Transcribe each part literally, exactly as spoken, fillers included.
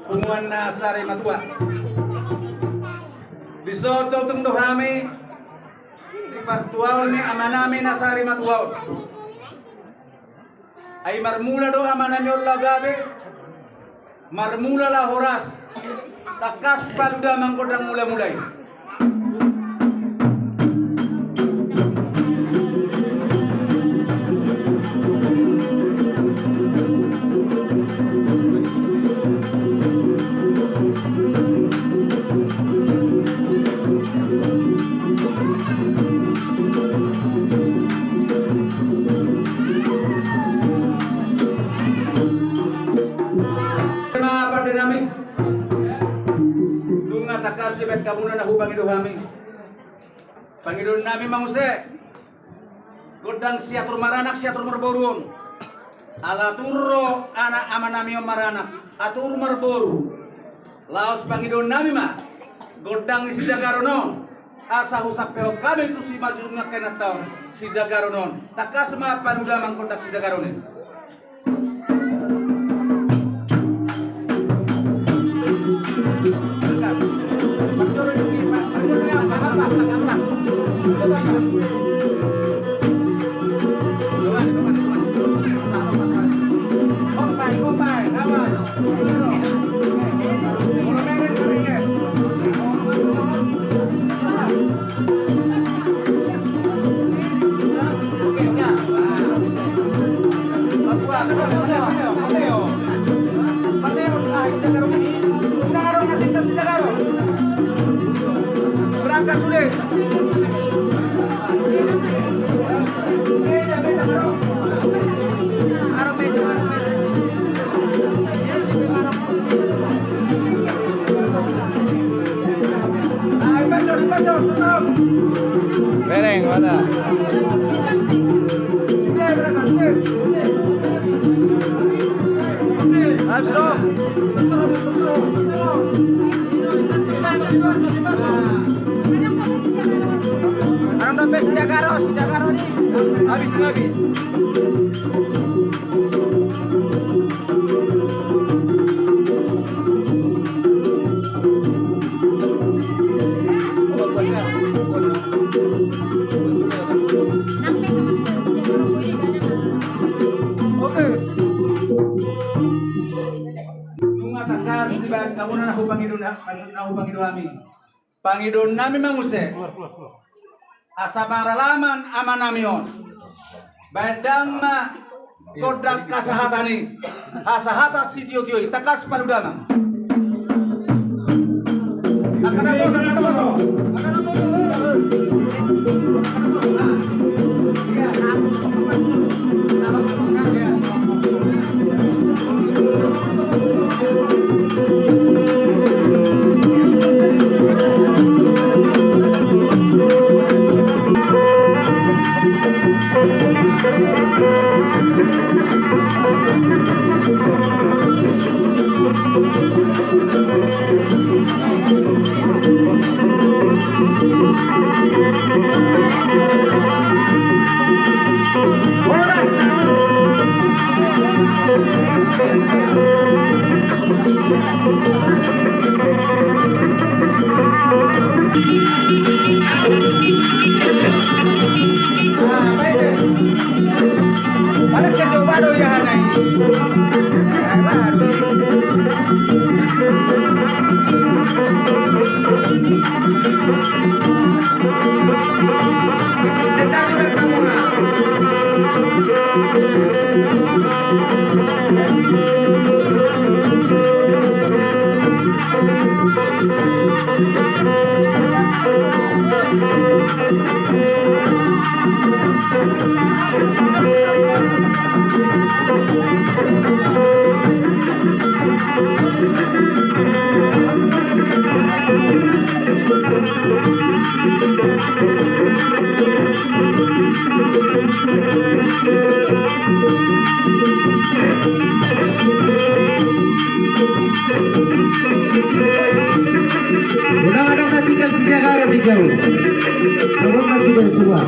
Punguan na sarimatua. Dison tung do hami di partuaon ni amanami na sarimatua on. Ai marmula do amanami on laho gabe, marmula laho horas, tangkas palu damang gondang mulamula i. Ima pandenami. Nunga tangkas dibaen hamuna na hupangido hami. Pangidoannami ma muse. Gondang siatur maranak, siatur marboru on. Ala atur do anak amanami on maranak, atur marboru. Laos pangidoannami ma gondang ni sijagaron on. Asa husampehon hami tu simanjujung angka inanta on sijagaron on. Tangkas ma palu damang gondang sijagaron i. Berangkat sudah. Bereng, mana? Habis, habis. Oke. Nunga tangkas dibaen hamuna na hupangido, na hupangido hami. Pangidoannami ma muse. Asa maralaman amanami on. Baen damang ma gondang hasahatan i. Hasahatan sitiotio i. Tangkas palu damang. Angka na poso, angka na poso. Unang adong na tinggal sijagaron di jauh. Adong na sudah tua.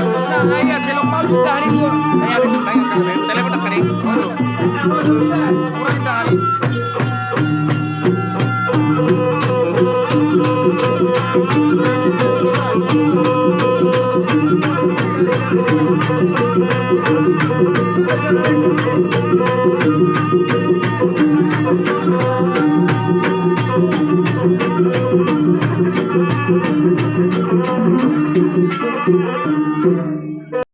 Usaha ya, selok mau sudah hari dua. Saya ada, saya ada, saya ada, saya ada, saya ada. Waduh. Kurang dah hari.